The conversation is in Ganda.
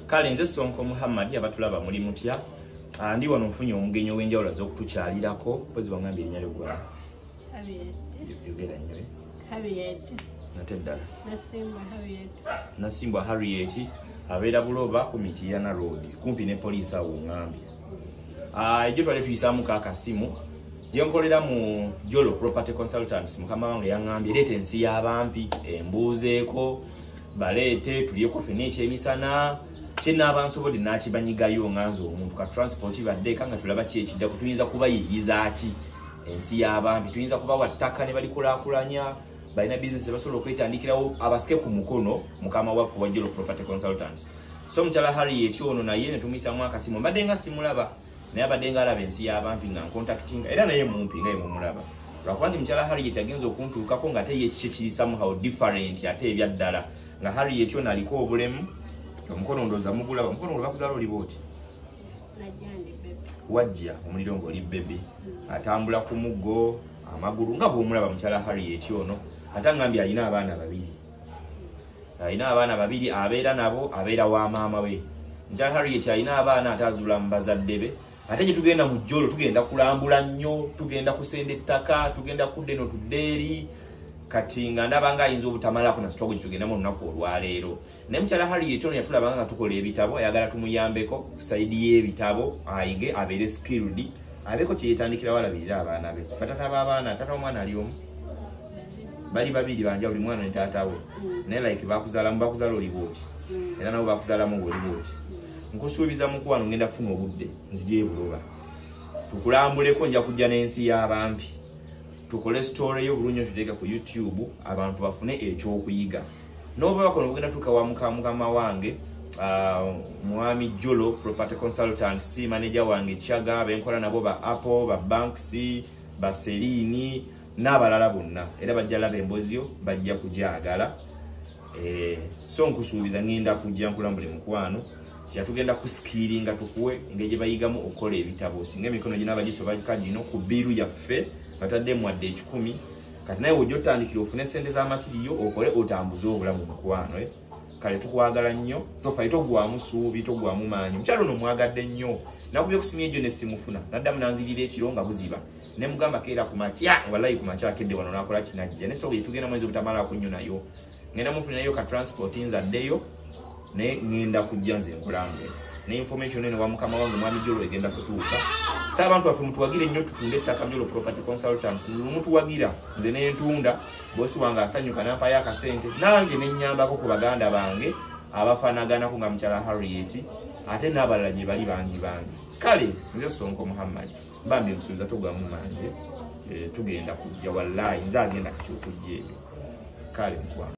Kale nze Sonko Muhammad, abatulaba muli mutya? Ndi wano nfunye omugenyi ow'enjawulo az'okutukyalirako. Mpozi wangambye erinnya lyo ggwanga? Harriet. Yogera nnyo. Harriet. Nate ddala. Nasimbwa Harriet. Nasimbwa Harriet, abeera Buloba ku Mityana Road, kumpi ne poliisi awo ngambye. Ejjo twali tuyisaamuko akasimu gye nkolera mu Jolo Property Consultants. Mukama wange yaŋŋambye leeta ensi y'abampi embuuzeeko, baleete tulyeko ffenna ekyemisana. Kyenaaba nsobodde n'akibanyigayo nga nze omuntu ka transport baddeeka nga tulaba ki ekiddako. Tuyinza kubayiiyiza ki ensi y'abampi? Tuyinza kubawa ttaka ne balikulaakulanya, balina bizinesi basobola okwetandikirawo, abasike ku mukono mukama waffe wa Jolo Property Consultants. So mukyala Harriet ono naye ne tumuyisaamu akasimu, mbadde nga simulaba, naye abadde nga alaba ensi y'abampi nga ncontactinga, era naye mumpi nga yemumulaba, lwakuba nti mukyala Harriet agenza okuntuukako nga ate ye kiki kiri somehow different. Ate ebyaddala nga Harriet ono aliko obulemu omukono, ndowooza mugulaba omukono gwe bakuzaala oli bwoti. Najja ndi baby. Wajja omuliro ng'oli baby, atambula ku muggo amagulu nga bw'omulaba mukyala Harriet ono. Ate angambye alina abaana babiri, alina abaana babiri abeera nabo, abeera wa maama we. Mukyala Harriet alina abaana ate azuula mu bazadde be. Ate gye tugenda mu Jolo tugenda kulambula nnyo, tugenda kusenda ettaka, tugenda kudda eno tudde eri. Kati nga ndaba nga ayinza obutamalako na struggle gye tugendamu olunaku olwaleero. Naye mukyala Harriet ono yatulabanga nga tukola ebitabo, ayagala tumuyambeko ku side y'ebitabo, ayige abeere skilled, abeeko kye yeetandikirawo alabirire abaana be. Batata b'abaana, taata w'omwana ali omu, bali babiri banja, buli mwana ne taata we. Naye like bakuzaalamu, bakuzaala oli bwoti, era nabo bakuzaalamu ng'oli bwoti. Nkusuubiza mukwano ngenda kufuna obudde nzije Buloba tukulambuleko. Nja kujja n'ensi y'abampi tukole story yo bulungi, tuteeka ku YouTube abantu bafune ekyokuyiga. N'obubaka ono bugenda tuuka wa mukama wange, mwami Jolo Property Consultants, manager wange Chaga, benkola nabo ba Apple, ba Banks, ba Selini n'abalala bonna, era bajja laba emboozi yo, bajja kugyagala. So nkusuubiza ngenda kujja nkulambule mukwano. Kyatugenda kuskillinga, tukuwe engeri gye bayigamu okukola ebitabo. Singa emikono ginaaba gisoboka gino ku bill yaffe bataddemu wadde 100, kati naye wojja otandikira ofune sente z'amatiriyo okole otambuze obulamu mukwano, eh? Kale tukwagala nnyo, tofayo, toggwamu ssuubi, toggwamu maanyi. Omukyalo ono mwagadde nnyo. Nakubye kusimu egyo ne simufuna, naddamu nanzirira ekiro nga buziba, ne mugamba keera ku makya. Wallahi ku makya akedde wano nakola kinajja ne sooka gyetugenda mwezi obutamalako nnyo, nayo ngenda mufunirayo ka transport nzaddeyo, naye ngenda kujja nze nkulambule ne information eno wa mukama wange mwami Jolo egenda kutuuka. Sa abantu baffe mutuwagire nnyo tutunde ettaka. Jolo Property Consultants, mutuwagira nze nentunda, bosi wange asanyuka nampayo akasente, nange nenyambako ku baganda bange abafaanaganako nga mukyala Harriet, ate n'abalala gye bali bangi bangi. Kale nze Sonko Muhammad, bambi nkusuubiza togwamu maanyi, tugenda kujja. Wallahi nze agenda kati okujja ebyo. Kale mukwano.